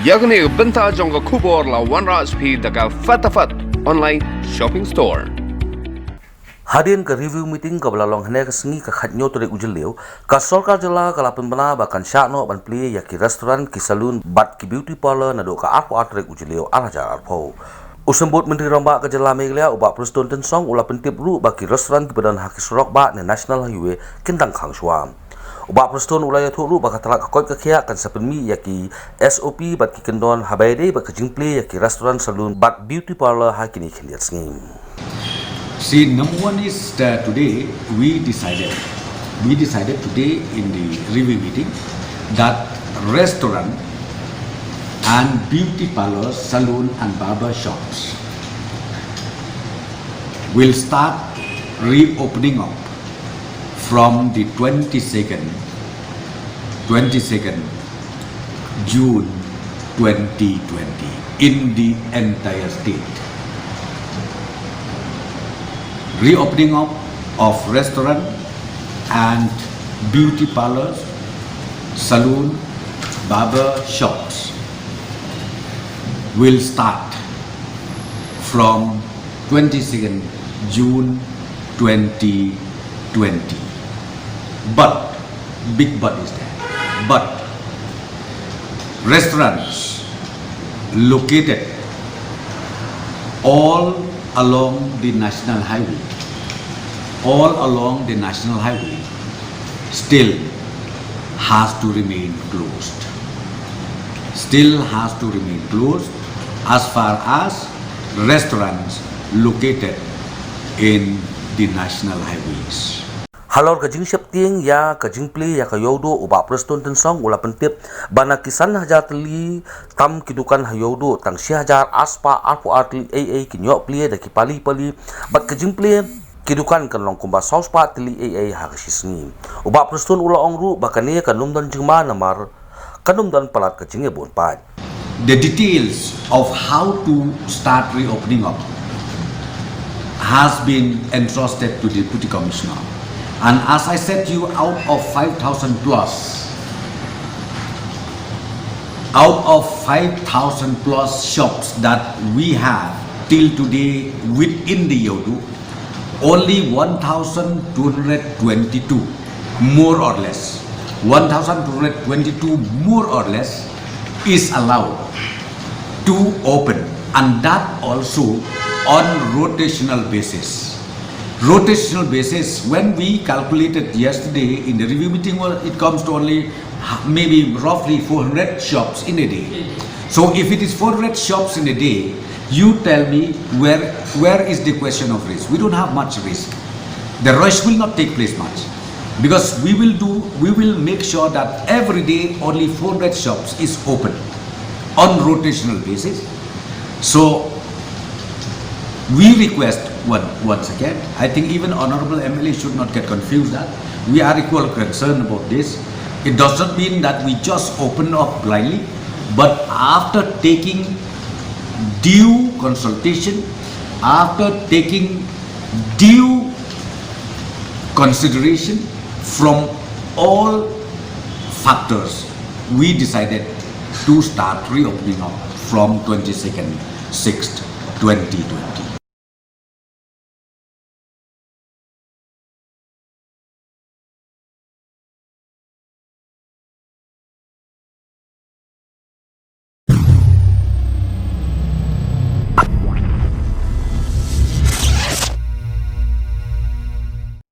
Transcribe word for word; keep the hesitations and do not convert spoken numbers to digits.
Ïa kane ka bynta jong ka khubor la wanrah sha phi da ka Fatafat Online Shopping Store. Hadien ka review meeting kaba la long hynne ka sngi ka khathynñiew tarik u Jylliew, ka sorkar jylla ka la pynbna ba kan shah noh ban plie ïa ki restaurant, ki salon bad ki beauty parlour naduh ka arphew ar tarik u Jylliew ar hajar arphew. U Symbud Myntri Rangbah ka jylla Meghalaya, u Bah Prestone Tynsong, u la pyntip ruh ba ki restaurant kiba don ha ki surok bah ne National Highway kin dang khang shuwa. U Bah Prestone u la ïathuh ruh ba ka tnat ka koit ka khiah kan sa pynmih ïa ki S O P bad ki kyndon haba ïadei bad ka jingplie ïa ki restaurant, salon bad beauty parlour ha kine ki khyndiat sngi. See, number one is, uh, today we decided, we decided today in the review meeting that restaurant and beauty parlors, saloon and barber shops will start reopening up from the twenty-second, twenty-second June twenty twenty in the entire state. Reopening up of restaurant and beauty parlors, saloon, barber shops will start from twenty-second June twenty twenty. But, big but is there. But restaurants located all along the national highway, all along the national highway, still has to remain closed. Still has to remain closed as far as restaurants located in the national highways. Halor ka jingsheptieng ïa ka jingplie ïa ka Ïewduh, u Bah Prestone Tynsong u la pyntip ba na ki san hajar tylli tam ki dukan ha Ïewduh, tang shi hajar arspah arphew ar tylli ei ei kin ïoh plie da ki pali pali, bad ka jingplie ki dukan kan long kumba saw spah tylli ei ei ha ka shi sngi. U Bah Prestone u la ong ruh ba kane kan ym don jingma namar kan ym don palat ka jingïabun paid. The details of how to start reopening up has been entrusted to the Deputy Commissioner. And as I said to you, out of five thousand plus, out of five thousand plus shops that we have till today within the Ïewduh, only one thousand two hundred twenty-two, more or less, one thousand two hundred twenty-two, more or less, is allowed to open, and that also on rotational basis. Rotational basis, when we calculated yesterday in the review meeting, well, it comes to only h-, maybe roughly four hundred shops in a day. So if it is four hundred shops in a day, you tell me where, where is the question of risk? We don't have much risk. The rush will not take place much because we will do, we will make sure that every day only four hundred shops is open on rotational basis. So we request one, once again, I think even Honorable M L A should not get confused that we are equal concerned about this. It does not mean that we just open up blindly, but after taking due consultation, after taking due consideration from all factors, we decided to start reopening up from twenty-second sixth twenty twenty.